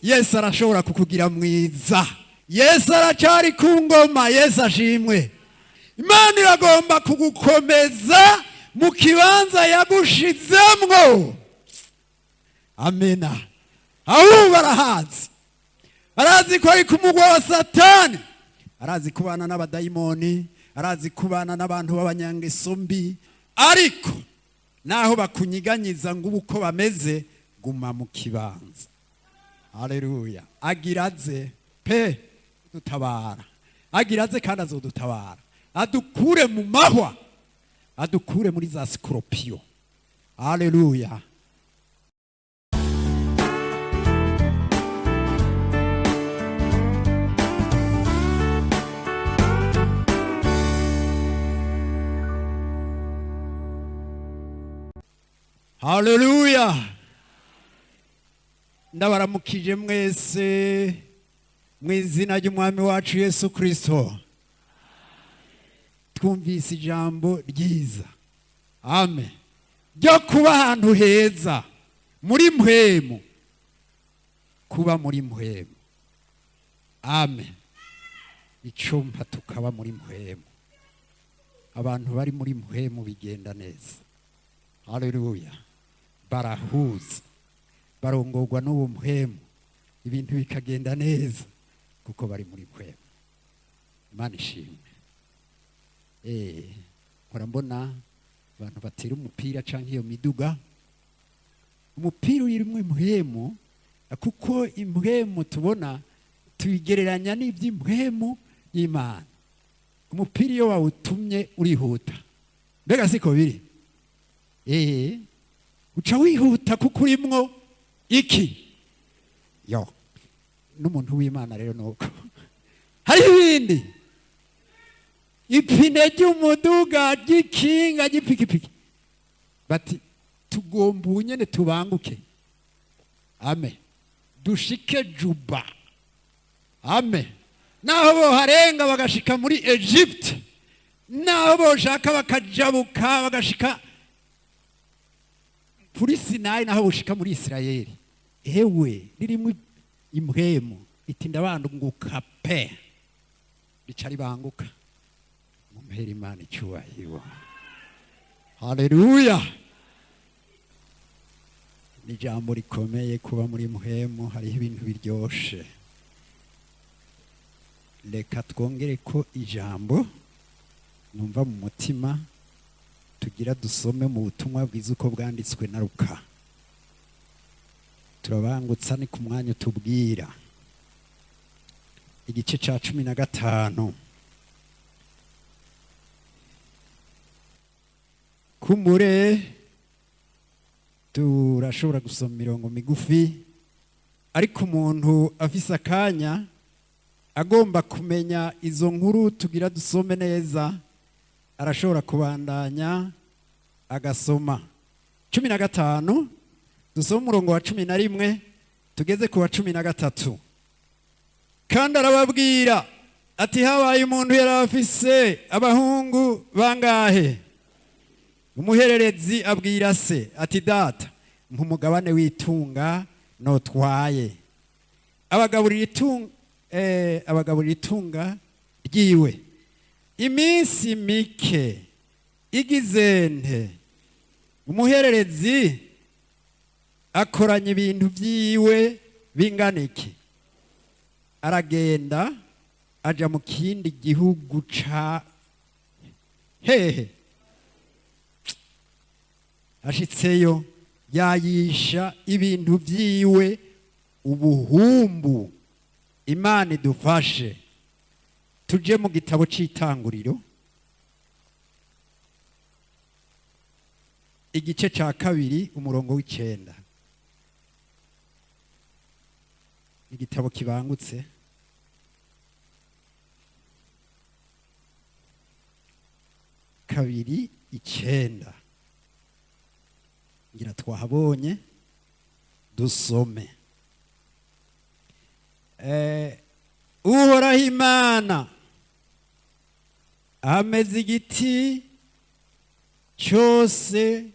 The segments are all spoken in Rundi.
Yesu arashobora kukugira mwiza. Yesu aracari ku ngoma. Yesu ashimwe. Imana iragomba kugukomeza mu kibanza yagushizemwo. Amena. Ahubwo arahazi, arazi ko ari ku mugwa wa Satani, arazi kubana n'abadayimoni, arazi kubana n'abantu b'abanyangeso mbi. Ariko naho bakunyiganyiza ngo ubu uko bameze, guma mu kibanza. Haleluya. Agira aze pe dutabara, agira aze kandi azodutabara, adukure mu mahwa, adukure muri za sikoropiyo. Haleluya. Haleluya. Ndabaramukije mwese mu izina ry'Umwami wacu Yesu Kristo. Twumvise ijambo ryiza, amen, ryo kuba ahantu heza muri mpwemu, kuba muri mpwemu, amen. Icumba tukaba muri mpwemu. Abantu bari muri mpwemu bigenda neza. Haleluya. Barahuza, barongorwa n'uwo mpwemu, ibintu bikagenda neza kuko bari muri mpwemu. Imana ishimwe. Nkora mbona abantu batera umupira canke iyo miduga, umupira urimwo impwemu, kuko impwemu tubona tuyigereranya n'ivy'impwemu y'Imana. Umupira iyo wawutumye urihuta, mbega siko biri? Uca wihuta kuko urimwo iki? Yo, n'umuntu w'Imana rero nuko hari ibindi, ipine ry'umuduga, ry'ikinga, ry'ipikipiki, bati tugomba ubunyene tubanguke, ame, dushike Juba, ame. Naho boharenga bagashika muri Egypte, naho boshaka bakajabuka bagashika kuri Sinayi, naho boshika muri Isirayeli, ewe ririmo impwemu iti ndabanguka pe, rica ribanguka. Mumpere Imana icyubahiro. Haleluya. Ni ijambo rikomeye kuba muri mpwemu, hariho ibintu biryoshe. Reka twongere ko ijambo numva mu mutima tugira dusome mu butumwa bwiza uko bwanditswe na Luka. Turabangutsa, ni ku mwanya utubwira. Igice ca 15. Kumure turashobora gusoma imirongo migufi, ariko umuntu afise akanya agomba kumenya izo nkuru tugira dusome neza, arashobora kubandanya agasoma. 15, dusome umurongo wa 11 tugeze ku wa 13. Kandi arababwira ati habaye umuntu yari afise abahungu bangahe? Umuhererezi abwira se ati data, mpa umugabane w'itunga notwaye. Abagaburira itunga, abagaburira itunga ryiwe. Iminsi mike igizente, umuhererezi akoranya ibintu vyiwe bingana iki, aragenda aja mu kindi gihugu ca hehe. Ashitseyo yayisha ibintu vyiwe ubuhumbu. Imana idufashe. Tuje mu gitabo c'Itanguriro, igice ca 2 umurongo w'9. Igitabo kibangutse. 2:9. Ngira twahabonye, dusome. Uhoraho Imana ameze igiti cyose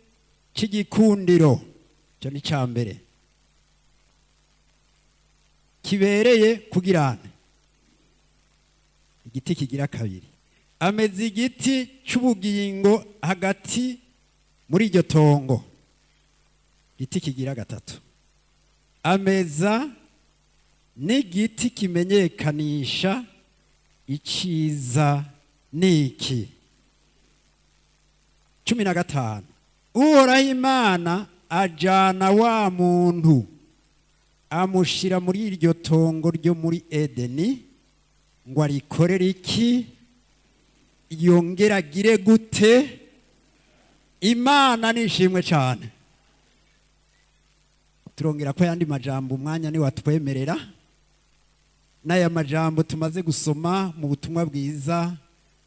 c'igikundiro. Icyo ni cya mbere. Kibereye kugirana. Igiti kigira kabiri, ameze igiti cy'ubugingo hagati muri iryo tongo. Igiti kigira gatatu, ameza n'igiti kimenyekanisha iciza niki. 15, Uhoraho Imana ajana wa muntu, amushyira muri iryo tongo ryo muri Edeni ngo arikorere iki? Yongera agire gute? Imana nishimwe cyane. Turongera ko ayandi majambo umwanya niwatwemerera, n'aya majambo tumaze gusoma mu butumwa bwiza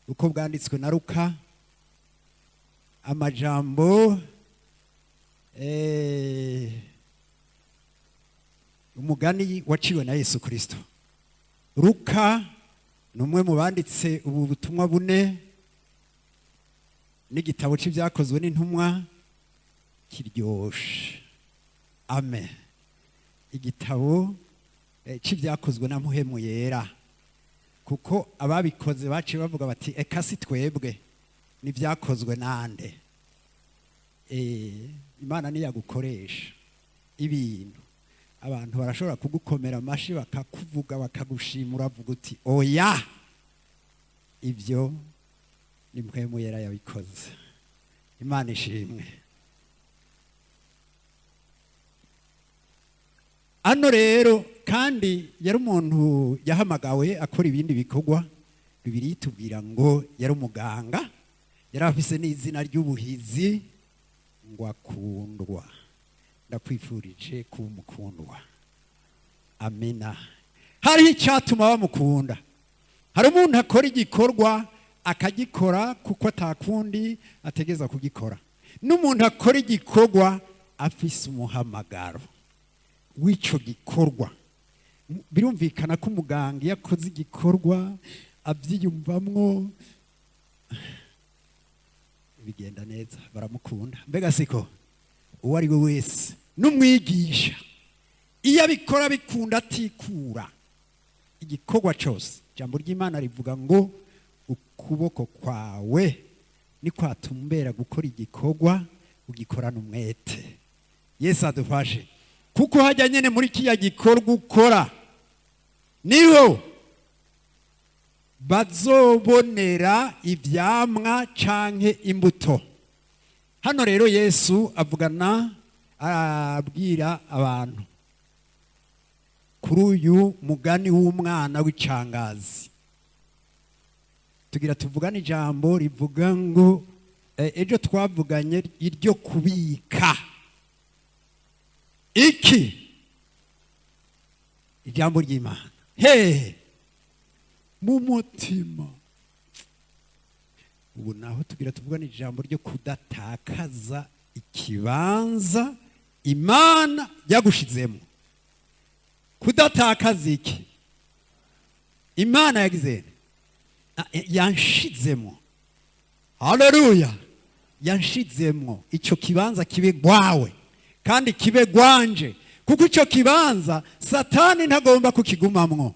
uko bwanditswe na Luka, amajambo umugani waciwe na Yesu Kristo. Luka ni umwe mu banditse ubu butumwa bune n'igitabo cy'Ibyakozwe n'Intumwa kiryoshe. Amen. Igitabo cy'ibyakozwe na Muhemu Yera, kuko ababikoze baciye bavuga bati: "Eka si twebwe, n'ibyakozwe nande?" Imana niyagukoresha ibintu, abantu barashobora kugukomera amashi, bakakuvuga, bakagushima, uravuga uti: "Oya, ibyo ni Mpwemu Yera yabikoze." Imana ishimwe. Hano rero kandi yari umuntu yahamagawe akora ibindi bikorwa. Bibiri tubwira ngo yari umuganga, yari afise n'izina ry'ubuhizi ngo akundwa. Ndakwifurije kuba umukundwa. Amina. Hariho icyatuma bamukunda. Hari umuntu akora igikorwa akagikora kuko atakundi ategeza kugikora, n'umuntu akora igikorwa afise umuhamagaro w'icyo gikorwa. Birumvikana ko umuganga iyo akoze igikorwa abyiyumvamwo, bigenda neza, baramukunda. Mbega siko uwo ari we wese, n'umwigisha iyo abikora bikunda, atikura igikorwa cyose. Ijambo ry'Imana rivuga ngo ukuboko kwawe nikwatumbera gukora igikorwa, ugikorana umwete. Yesu adufashe, kuko hajya nyine muri kiriya gikorwa ukora niho bazobonera ibyamwa canke imbuto. Hano rero Yesu avugana, abwira abantu kuri uyu mugani w'umwana w'icangazi. Tugira tuvugane ijambo rivuga ngo ejo twavuganye iryo kubika iki? Ijambo ry'Imana hehe? Mu mutima. Ubu naho tugira tuvugane ijambo ryo kudatakaza ikibanza Imana yagushizemo. Kudatakaza iki Imana yagize? Yanshizemo. Haleluya! Yanshizemo. Icyo kibanza kibe gwawe kandi kibe gwanje, kuko icyo kibanza Satani ntagomba kukigumamwo.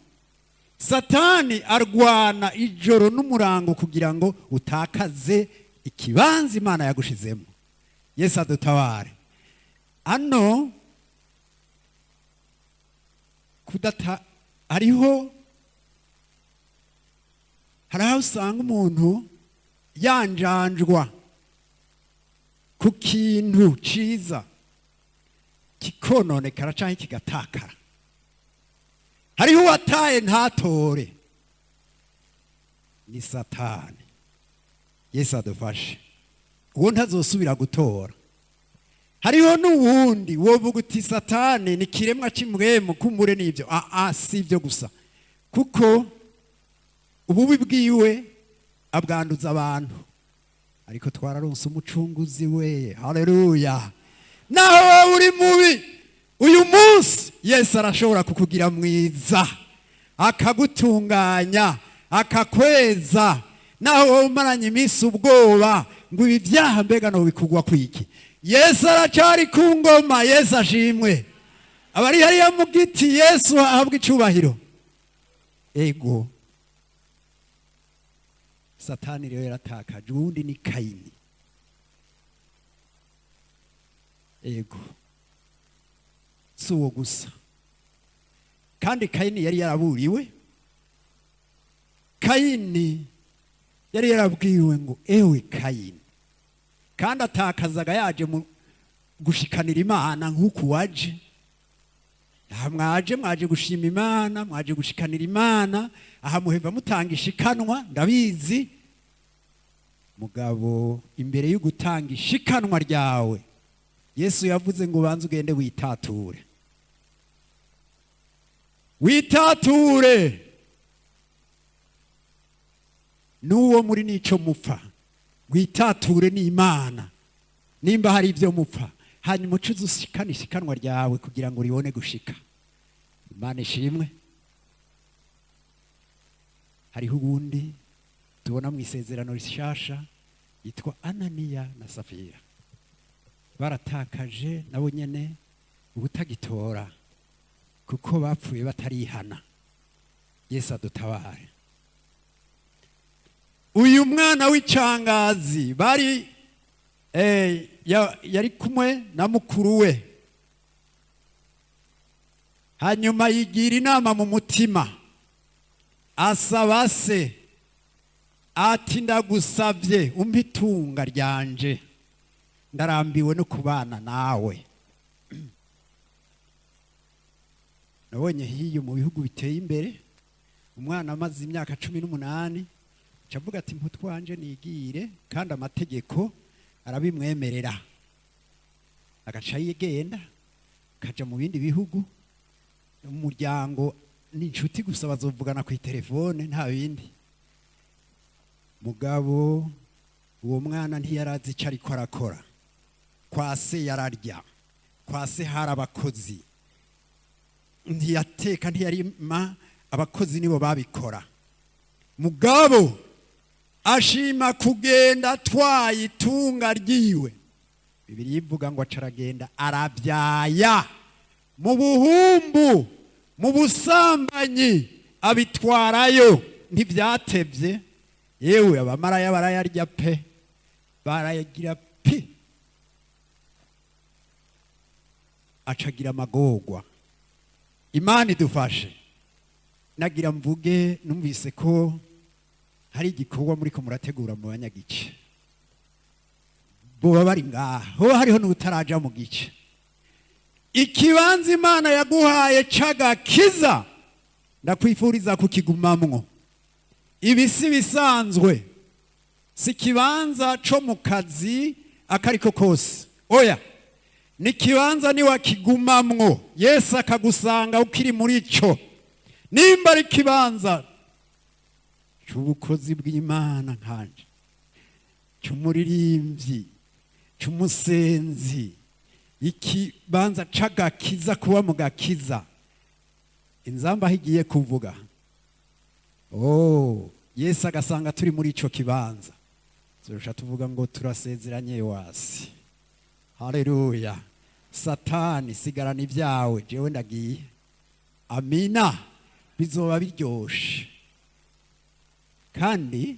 Satani arwana ijoro n'umurango kugira ngo utakaze ikibanza Imana yagushizemo. Yesu adutabare. Ano kudata, hariho, hari aho usanga umuntu yanjanjwa ku kintu ciza, kikononekara cyangwa kigatakara. Hariho uwataye ntatore, ni Satani. Yesu adufashe. Uwo ntazosubira gutora. Hariho n'uwundi wovuga uti: "Satani ni kiremwa cy'impwemu, kumure n'ibyo." Aa, si ibyo gusa, kuko ububi bwiwe abwanduza abantu, ariko twararonse umucunguzi we. Haleluya! Naho wowe uri mubi uyu munsi, Yesu arashobora kukugira mwiza, akagutunganya, akakweza. Naho wowe umaranye iminsi ubwoba ngo ibi byaha mbega no bikugwa kwiki, Yesu aracari ku ngoma. Yesu ashimwe. Abari hariya mu giti, Yesu ahabwa icubahiro. Ego, Satani rero yaratakaje. Uwundi ni Kayini. Ego, si uwo gusa kandi. Kayini yari yaraburiwe. Kayini yari yarabwiwe ngo: "Ewe Kayini." Kandi atakazaga yaje mu gushikanira Imana nk'uku waje aha. Mwaje gushima Imana, mwaje gushikanira Imana aha, muheva mutanga ishikanwa, ndabizi. Mugabo imbere yo gutanga ishikanwa ryawe, Yesu yavuze ngo ubanze ugende witature, witature n'uwo muri n'ico mupfa, witature n'Imana nimba hari ibyo mupfa, hanyuma uce ushikane ishikanwa ryawe kugira ngo ribone gushika. Imana ishimwe. Hariho uwundi tubona mu Isezerano Rishasha yitwa Ananiya na Safira. Baratakaje nabo nyene ubutagitora kuko bapfuye batarihana. Yesu adutabare. Uyu mwana w'icangazi bari yari kumwe na mukuru we, hanyuma yigira inama mu mutima, asaba se ati: "Ndagusabye umpe itunga ryanje, ndarambiwe no kubana nawe." Nabonye hiyo mu bihugu biteye imbere, umwana amaze imyaka 18 avuga ati: "Mputwanje nigire," kandi amategeko arabimwemerera, agaca yigenda akaja mu bindi bihugu. Umuryango ni inshuti gusa, bazovugana ku telefone, nta bindi. Mugabo uwo mwana ntiyarazi icyo ariko arakora. Kwa se yararya, kwa se hari abakozi, ntiyateka, ntiyarima, abakozi nibo babikora. Mugabo ashima kugenda atwaye itunga ryiwe. Bibiliya ivuga ngo aca aragenda arabyaya mu buhumbu, mu busambanyi, abitwarayo. Ntibyatebye, yewe, abamaraya barayarya pe, barayagira pi, acagira amagorwa. Imana idufashe. Nagira mvuge, numvise ko hari igikorwa muri ko murategura mu banyagice. Boba bari ngaha, hoba hariho n'utaraja mu gice. Ikibanza Imana yaguhaye c'agakiza, ndakwifuriza kukigumamwo. Ibi si bisanzwe, si ikibanza co mu kazi akariko kose, oya, ni ikibanza niwakigumamwo, Yesu akagusanga ukiri muri cyo, nimba ari ikibanza cy'ubukozi bw'Imana nkanje, cy'umuririmbyi, cy'umusenzi, ikibanza c'agakiza, kuba mu gakiza. Inzamba aho igiye kuvuga, oh, Yesu agasanga turi muri ico kibanza, turusha tuvuga ngo: "Turasezeranye wasi, haleluya. Satani, sigarana ibyawe, jewe ndagiye." Amina. Bizoba biryoshe. Kandi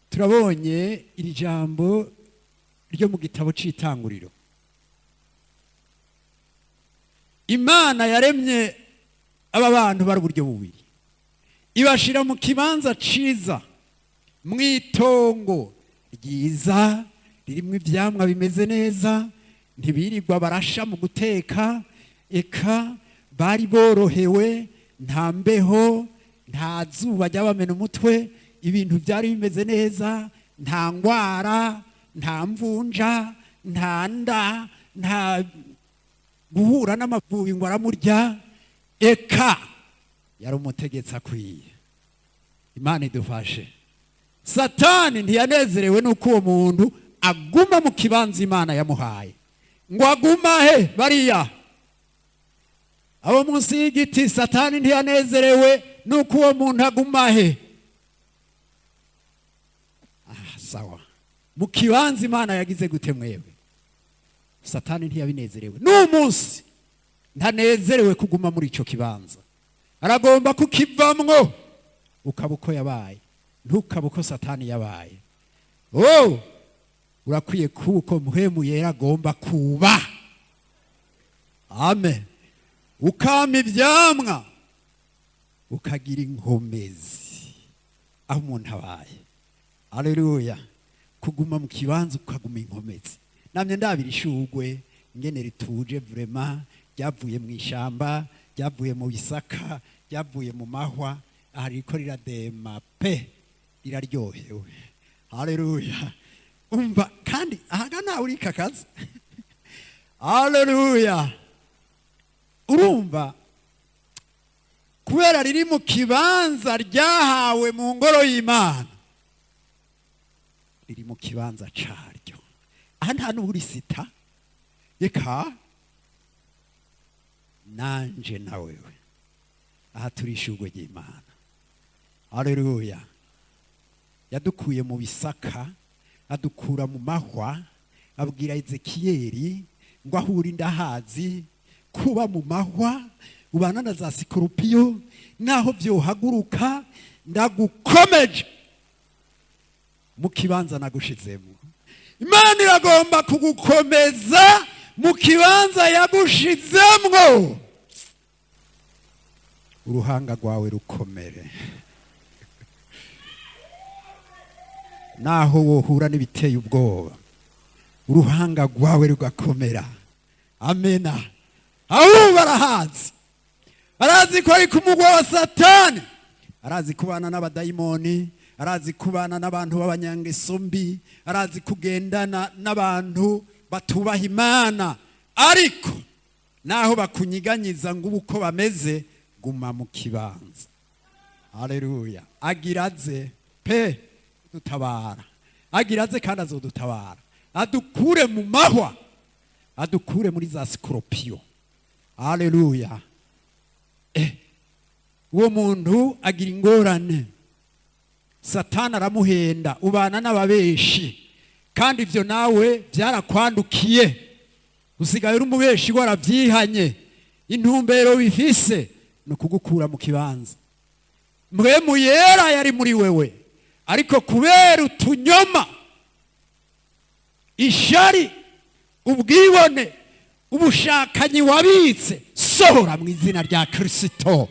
turabonye iri jambo ryo mu gitabo c'Itanguriro. Imana yaremye aba bantu bari uburyo bubiri, ibashira mu kibanza ciza, mu itongo ryiza ririmo ivyamwa bimeze neza, ntibirirwa barasha mu guteka, eka bari borohewe, nta mbeho, nta zuba ryabamena umutwe, ibintu byari bimeze neza, nta ngwara, nta mvunja, nta nda, nta guhura n'amavubi ngo aramurya. Eka yari umutegetsi akwiye. Imana idufashe. Satani ntiyanezerewe n'uko uwo muntu aguma mu kibanza Imana yamuhaye. Ngo aguma he? Bariya abo munsi y'igiti, Satani ntiyanezerewe n'uko uwo muntu aguma he? Ah, sawa, mu kibanza Imana yagize gute mwebwe? Satani ntiyabinezerewe. N'umunsi Ntanezerewe kuguma muri icyo kibanza, aragomba kukivamwo ukaba uko yabaye, ntukabe uko Satani yabaye. Oh, urakwiye kuba uko Mpwemu Yera agomba kuba. Amen. Ukama ibyamwa, ukagira inkomezi aho umuntu abaye. Aleluya. Kuguma mu kibanza ukaguma inkomezi. Namye ndabira ishugwe ingene rituje, vraiment, ryavuye mu ishamba, ryavuye mu bisaka, ryavuye mu mahwa. Aha ririko riradema pe, riraryohewe. Haleluya. Umva kandi ahaga nawe urikakaza. Haleluya. Urumva, kubera riri mu kibanza ryahawe mu ngoro y'Imana, riri mu kibanza caryo. Aha nta n'uburisita. Reka nanje na wewe aha turi ishurwe ry'Imana. Haleluya. Yadukuye mu bisaka, adukura mu mahwa. Abwira Ezekiyeli ngo: "Aho uri ndahazi." Kuba mu mahwa, ubana na za sikorupiyo, naho byohaguruka, ndagukomeje mu kibanza nagushizemo. Imana iragomba kugukomeza mu kibanza yagushizemwo. Uruhanga rwawe rukomere naho wohura n'ibiteye ubwoba, uruhanga rwawe rugakomera. Amena. Aho barahazi, arazi ko ari ku mugwa wa Satani, arazi kubana n'abadayimoni, arazi kubana n'abantu b'abanyangeso mbi, arazi kugendana n'abantu batubaha Imana. Ariko naho bakunyiganyiza ngo ubu uko bameze, guma mu kibanza. Haleluya. Agira aze pe dutabara, agira aze kandi azodutabara, adukure mu mahwa, adukure muri za sikoropiyo. Haleluya. Uwo muntu agira ingorane, Satani aramuhenda, ubana n'ababeshi, kandi ibyo nawe byarakwandukiye, usigaye uri umubeshi warabyihanye. Intumbero bifise ni ukugukura mu kibanza. Mpwemu Yera yari muri wewe, ariko kubera utunyoma, ishari, ubwibone, ubushakanyi wabitse, sohora mu izina rya Kirisito.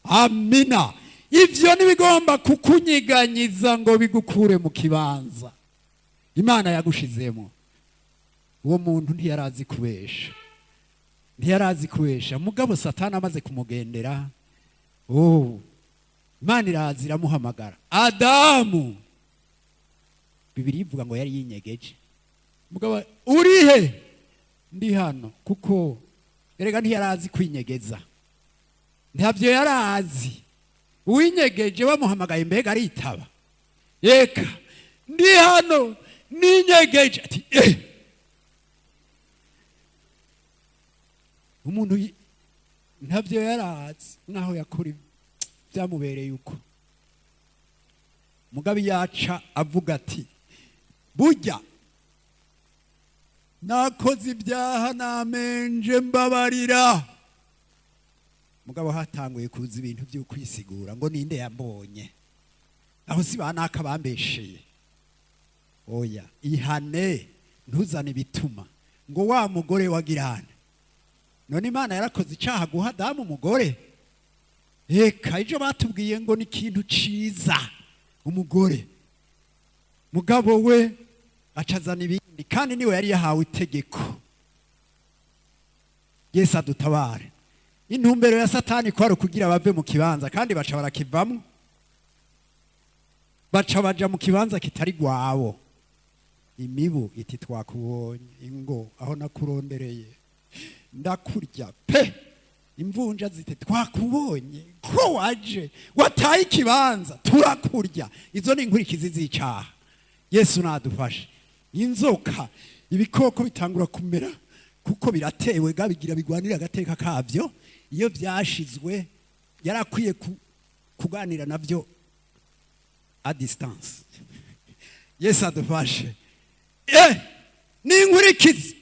Amina. Ibyo ntibigomba kukunyiganyiza ngo bigukure mu kibanza Imana yagushizemo. Uwo muntu ntiyarazi kubesha, ntiyarazi kubesha. Mugabo Satani amaze kumugendera, oh, Imana iraza iramuhamagara: "Adamu." Bibiliya ivuga ngo yari yinyegeje. Mugabo: "Urihe?" "Ndi hano." Kuko erega ntiyarazi kwinyegeza, ntabyo yarazi. Uwinyegeje bamuhamagaye, mbega aritaba? "Reka, ndi hano, ninyegeje." Ati: "Eh." Umuntu ntabyo yarazi, naho yakora byamubereye uko. Mugabo yaca avuga ati: "Burya nakoze ibyaha, namenje, mbabarira." Mugabo hatanguye kuza ibintu byo kwisigura ngo: "Ninde yambonye? Aho si banaka bambesheye?" Oya, ihane, ntuzane ibituma ngo wa mugore wagirane. None Imana yarakoze icyaha guha Adamu umugore? Reka, ibyo batubwiye ngo ni ikintu ciza umugore, mugabo we acazana ibindi, kandi niwe yari yahawe itegeko. Yesu adutabare. Intumbero ya Satani kwari ukugira bave mu kibanza, kandi baca barakivamo, baca baja mu kibanza kitari gwabo. Imibu iti: "Twakubonye, ingo aho nakurondereye, ndakurya pe." Imvunja ziti: "Twakubonye ko waje wataye ikibanza, turakurya." Izo ni inkurikizi z'icaha. Yesu nadufashe. Inzoka, ibikoko bitangura kumera kuko biratewe ga bigira bigwanira agateka kabyo. Iyo byashizwe, yarakwiye kuganira nabyo à distance. Yesu adufashe. Ni inkurikizi.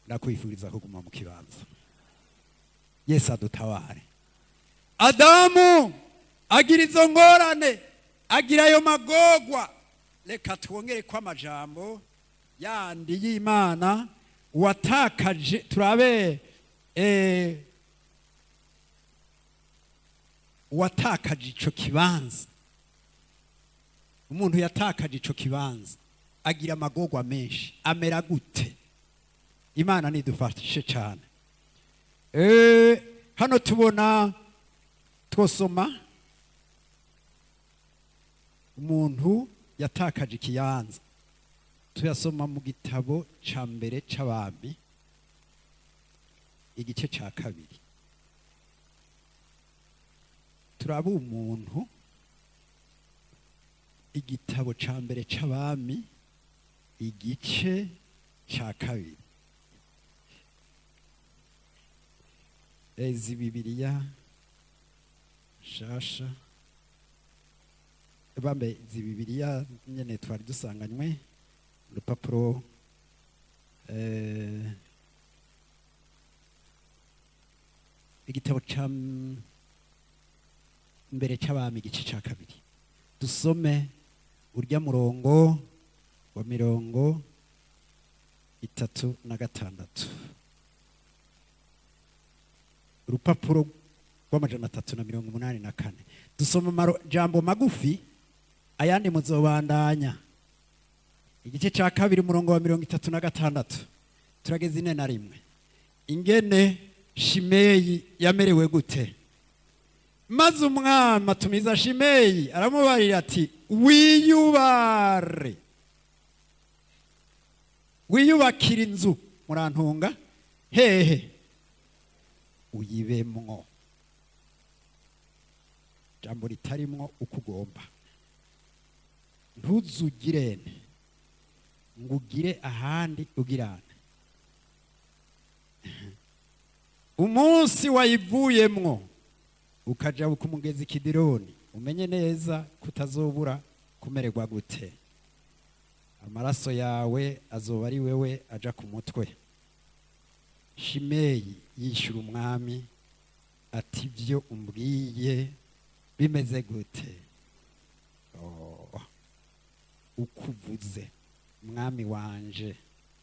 Ndakwifuriza kuguma mu kibanza. Yesu adutabare. Adamu agira izo ngorane, agira ayo magogwa. Reka twongere ko amajambo yandi y'Imana watakaje, turabe uwatakaje ico kibanza. Umuntu yatakaje ico kibanza agira amagogwa menshi, amera gute? Imana nidufashe cyane. Hano tubona, twosoma umuntu yatakaje ikibanza, tuyasoma mu gitabo ca mbere c'Abami, igice ca kabiri. Turaba umuntu, igitabo ca mbere c'Abami, igice ca kabiri. Ezi Bibiliya shasha bambe, izi Bibiliya nyene twari dusanganywe, urupapuro igitabo ca mbere c'Abami, igice ca kabiri, dusome urya murongo wa 36, urupapuro rw'384. Dusoma amajambo magufi, ayandi muzobandanya. Igice ca kabiri, umurongo wa 36, turageze ine na rimwe. Ingene Shimeyi yamerewe gute? Maze umwami atumiza Shimeyi, aramubarira ati: "Wiyubare, wiyubakire inzu." Murantunga hehe? "Uyibemwo." Jambo ritarimwo uko ugomba. Ntuzugirene ngo ugire ahandi ugirane. Umunsi wayivuyemwo ukaja ku mugezi Kidironi, umenye neza kutazobura kumererwa gute? Amaraso yawe azoba ari wewe aja ku mutwe. Shimeyi yishyura umwami ati: "Ibyo umbwiye bimeze gute?" "Oh, uko uvuze, mwami wanje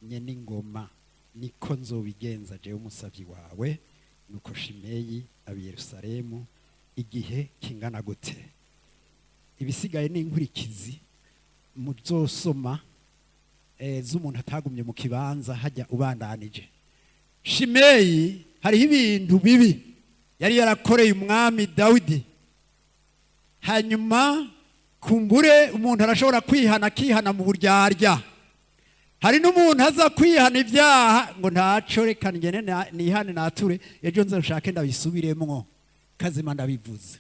nye n'ingoma, niko nzobigenza jewe umusavyi wawe." Nuko Shimeyi aba i Yerusalemu igihe kingana gute? Ibisigaye ni inkurikizi muzosoma z'umuntu atagumye mu kibanza. Hajya ubandanije, Shimeyi hariho ibintu bibi yari yarakoreye umwami Dawidi. Hanyuma kumbure umuntu arashobora kwihana, akihana mu buryarya. Hari n'umuntu aza kwihana ibyaha ngo ntaco, reka ngene nihane, nature, ejo nze nshake ndabisubiremwo kazima ndabivuze.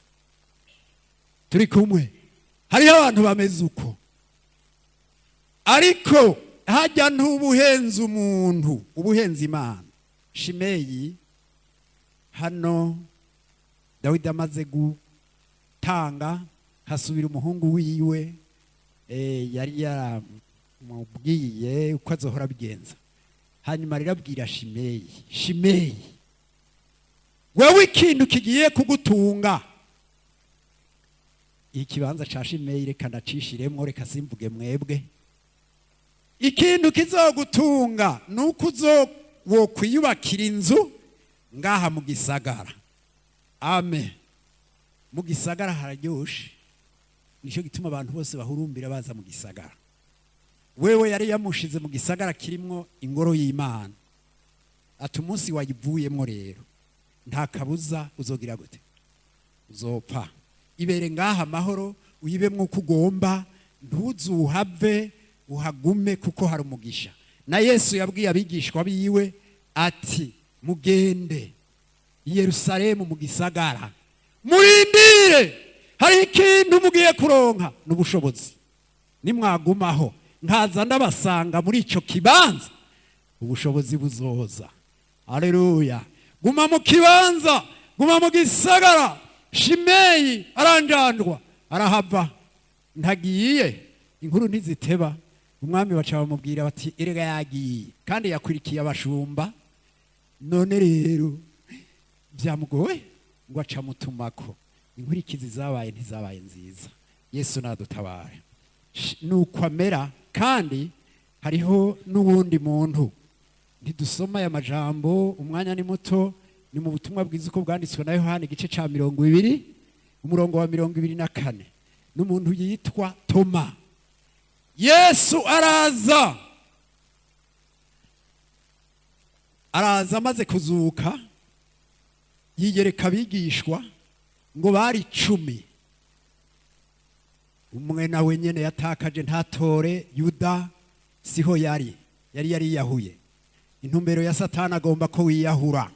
Turi kumwe? Hariho abantu bameze uko, ariko hajya ntubuhenze umuntu, ubuhenze Imana. Shimeyi hano, Dawidi amaze gutanga, hasubira umuhungu wiwe yari yaramubwiye uko azohora abigenza. Hanyuma rero abwira Shimeyi: "Shimeyi, wewe ikintu kigiye kugutunga." Ikibanza ca Shimeyi reka ndacishiremwo, reka simvuge mwebwe. Ikintu kizogutunga nuko uzo wokwiyubakira inzu ngaha mu gisagara. Amen. Mu gisagara hararyoshe, nicyo gituma abantu bose bahurumbira baza mu gisagara. Wewe yari yamushize mu gisagara kirimwo ingoro y'Imana, ati: "Umunsi wayivuyemwo rero, nta kabuza uzogira gute? Uzopfa. Ibere ngaha amahoro, uyibemwo uko ugomba, ntuzuhave, uhagume kuko hari umugisha." Na Yesu yabwiye abigishwa biwe ati: "Mugende i Yerusalemu mu gisagara, murindire, hari ikintu mugiye kuronka n'ubushobozi. Nimwagumaho nkaza ndabasanga muri icyo kibanza, ubushobozi buzoza." Aleluya! Guma mu kibanza, guma mu gisagara. Shimeyi aranjandwa, arahava, ntagiye. Inkuru ntiziteba. Umwami baca bamubwira bati: "Erega yagiye kandi yakurikiye abashumba." None rero byamugoye ngo aca mutumako. Inkurikizi zabaye ntizabaye nziza. Yesu nadutabare. Nuko amera. Kandi hariho n'uwundi muntu ntidusoma aya majambo, umwanya ni muto. Ni mu butumwa bwiza uko bwanditswe na Yohani, igice ca 20, umurongo wa 24. N'umuntu yitwa Toma. Yesu araza, araza amaze kuzuka, yiyereka abigishwa ngo bari 10. Umwe nawe nyene yatakaje ntatore, Yuda, siho yari yariyahuye. Intumbero ya Satani agomba ko wiyahura.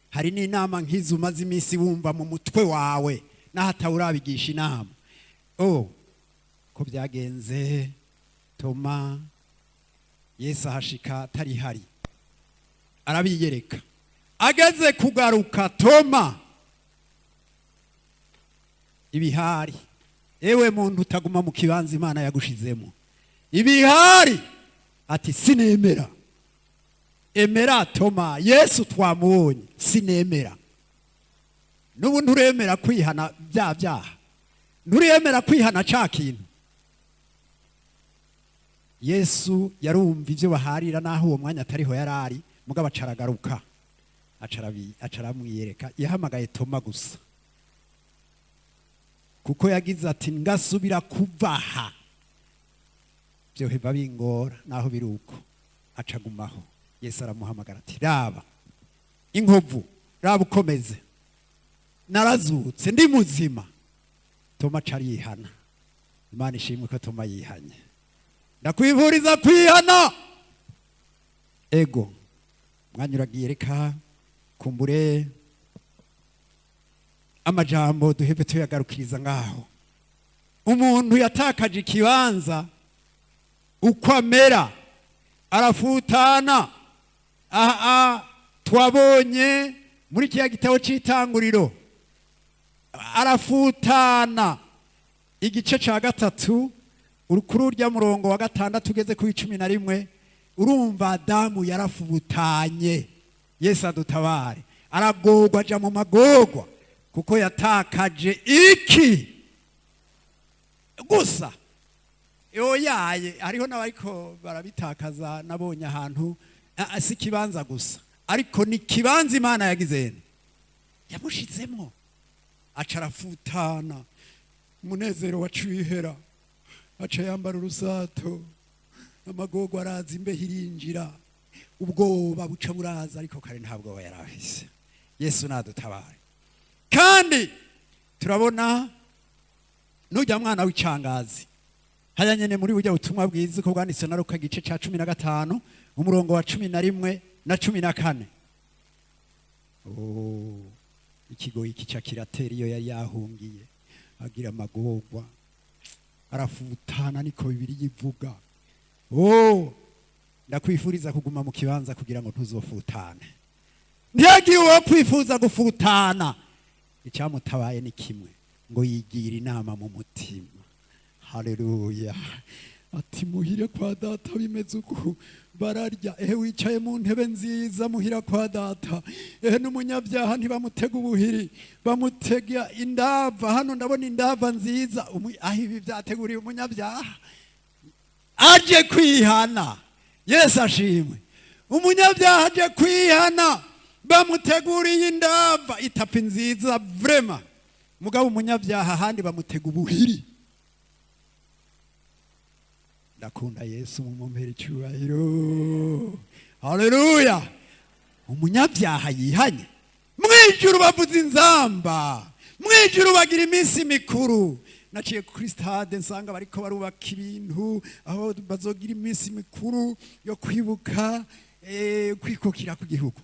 Hari n'inama nk'izo umaze iminsi wumva mu mutwe wawe n'aho atawurabigisha inama. Oh, ko byagenze, Toma, Yesu ahashika atari hari, arabiyereka. Ageze kugaruka, Toma ibihari. Ewe muntu utaguma mu kibanza Imana yagushizemo, ibihari, ati: "Sinemera." Emera Toma, Yesu twamubonye. Sinemera. N'ubu nturemera kwihana bya byaha, nturemera kwihana ca kintu. Yesu yarumva ibyo baharira, naho uwo mwanya atariho yari ari, mugabo acaragaruka, acaramwiyereka. Yahamagaye Toma gusa, kuko yagize ati: "Ngasubira kuvaha byoheva bingora." Naho biri uko, acagumaho. Yesu aramuhamagara ati: "Raba inkovu, raba ukomeze, narazutse, ndi muzima." Toma aca arihana. Imana ishimwe ko Toma yihanye. Ndakwivuriza kwihana. Ego, mwanya uragiye, reka kumbure amajambo duheve tuyagarukiriza ngaho. Umuntu yatakaje ikibanza, uko amera, arafutana. Aha twabonye muri kiriya gitabo cy'Itanguriro, arafutana. Igice cya 3, kuri urya murongo wa 6 ugeze kuri 11, urumva Adamu yarafutanye. Yesu adutabare. Aragorwa, aja mu magorwa kuko yatakaje iki gusa. Oyaye, hariho n'abariko barabitakaza. Nabonye ahantu si ikibanza gusa, ariko ni ikibanza Imana yagize yamushizemo, aca arafutana. Umunezero waciye ihera, aca yambara urusato, amagorwa araza, imbeho irinjira, ubwoba buca buraza, ariko kare nta bwoba yari afise. Yesu nadutabare. Kandi turabona nujya mwana w'icangazi haya nyene muri burya butumwa bwiza uko bwanditswe na Luka, igice ca 15, umurongo wa 11 na 14. Oh, ikigoyi kica kiratera iyo yari yahungiye, agira amagorwa, arafutana, niko Bibiliya ivuga. Oh, ndakwifuriza kuguma mu kibanza kugira ngo ntuzofutane. Ntihagire uwo kwifuza gufutana. Icyamutabaye ni kimwe, ngo yigira inama mu mutima. Haleluya! Ati: "Muhire kwa data bimeze uku, bararya. Ehe, wicaye mu ntebe nziza muhira kwa data. Ehe, n'umunyabyaha ntibamutega ubuhiri, bamutega indava. Hano ndabona indava nziza. Aho ibi byateguriye umunyabyaha aje kwihana." Yesu ashimwe. Umunyabyaha aje kwihana, bamuteguriye indava, itapi nziza vraiment. Mugabo umunyabyaha ahandi bamutega ubuhiri. Ndakunda Yesu, mumumpera icyubahiro. Haleluya! Umunyabyaha yihanye, mwijuru bavuza inzamba, mwijuru bagira iminsi mikuru. Naciye kuri stade nsanga bariko barubaka ibintu aho bazogira iminsi mikuru yo kwibuka kwikukira ku gihugu.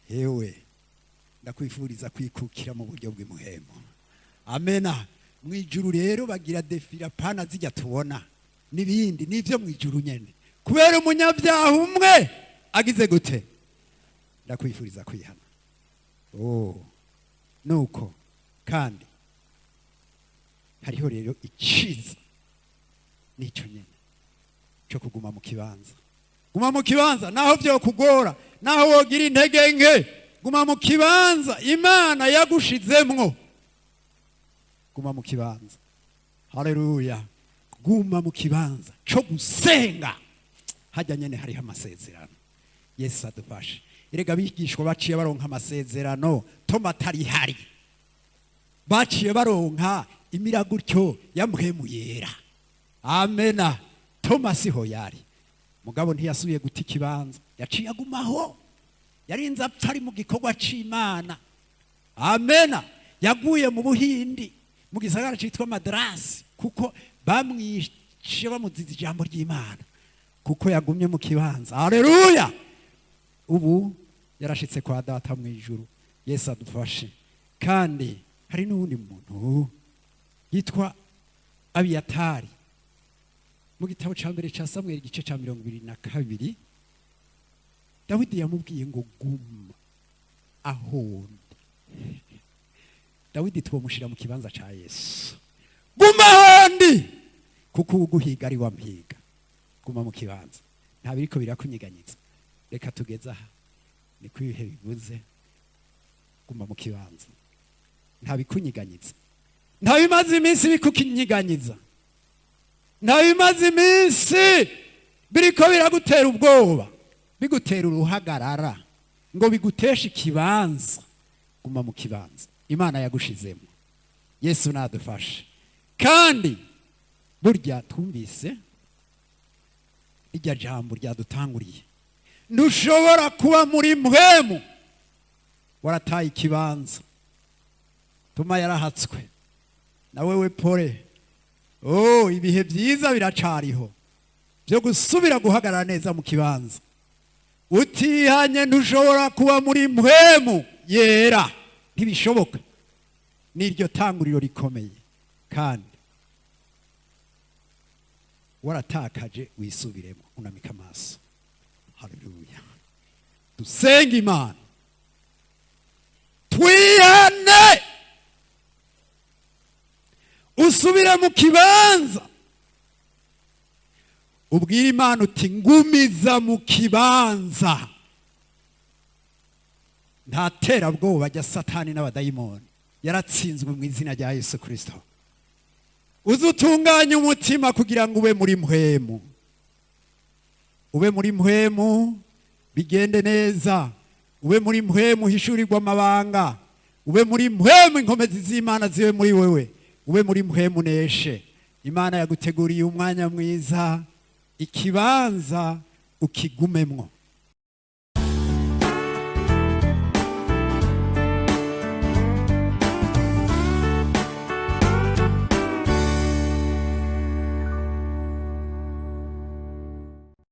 Hewe, ndakwifuriza kwikukira mu buryo bw'imuhemo. Amena. Mwijuru rero bagira défilé, pana zijya tubona n'ibindi, n'ibyo mwijuru nyene, kubera umunyabyaha umwe agize gute? Ndakwifuriza kwihana. Oh, nuko kandi hariho rero iciza n'icyo nyene. Cyo kuguma mu kibanza. Guma mu kibanza naho byokugora, naho wogira intege nke, guma mu kibanza Imana yagushizemwo. Guma mu kibanza. Haleluya. Guma mu kibanza cyo gusenga. Hajya nyene hariho amasezerano. Yesu adufashe. Erega abigishwa baciye baronka amasezerano Toma atari hari. Baciye baronka imiragutyo ya Mpwemu Yera. Amena. Toma siho yari, mugabo ntiyasubiye guta ikibanza, yaciye agumaho. Yarinze apfa ari mu gikorwa c'Imana. Amena. Yaguye mu Buhindi, mu gisagara citwa Madrasi, kuko bamwishe bamuziza ijambo ry'Imana, kuko yagumye mu kibanza. Haleluya. Ubu yarashitse kwa Data mu ijuru. Yesu adufashe. Kandi hari n'uwundi muntu yitwa Abiyatari. Mu gitabo cya mbere cya Samweli, igice cya 22, Dawidi yamubwiye ngo: "Guma ahondi." Dawidi twomushyira mu kibanza cya Yesu. "Guma ahondi, kuko uguhiga ari wampiga." Guma mu kibanza, nta biriko birakunyiganyiza. Reka tugeze aha, niko ibihe bivuze. Guma mu kibanza, nta bikunyiganyiza, nta bimaze iminsi bikukinyiganyiza, nta bimaze iminsi biriko biragutera ubwoba, bigutera uruhagarara, ngo biguteshe ikibanza. Guma mu kibanza Imana yagushizemo. Yesu nadufashe. Kandi burya twumvise irya jambo ryadutanguriye: ntushobora kuba muri Mpwemu warataye ikibanza. Tuma yarahatswe na wewe. Pole. Oh, ibihe byiza biracariho byo gusubira guhagarara neza mu kibanza. Utihanye ntushobora kuba muri Mpwemu Yera, ntibishoboka. N'iryo tanguriro rikomeye. Kandi waratakaje, wisubiremo, unamika amaso. Haleluya. Dusenge Imana, twihane, usubire mu kibanza, ubwire Imana uti: "Ngumiza mu kibanza." Nta terabwoba rya Satani n'abadayimoni, yaratsinzwe mu izina rya Yesu Kirisito. Uze utunganye umutima kugira ngo ube muri Mpwemu, ube muri Mpwemu, bigende neza. Ube muri Mpwemu, uhishurirwe amabanga. Ube muri Mpwemu, inkomezi z'Imana zibe muri wewe. Ube muri Mpwemu, neshe. Imana yaguteguriye umwanya mwiza, ikibanza ukigumemwo.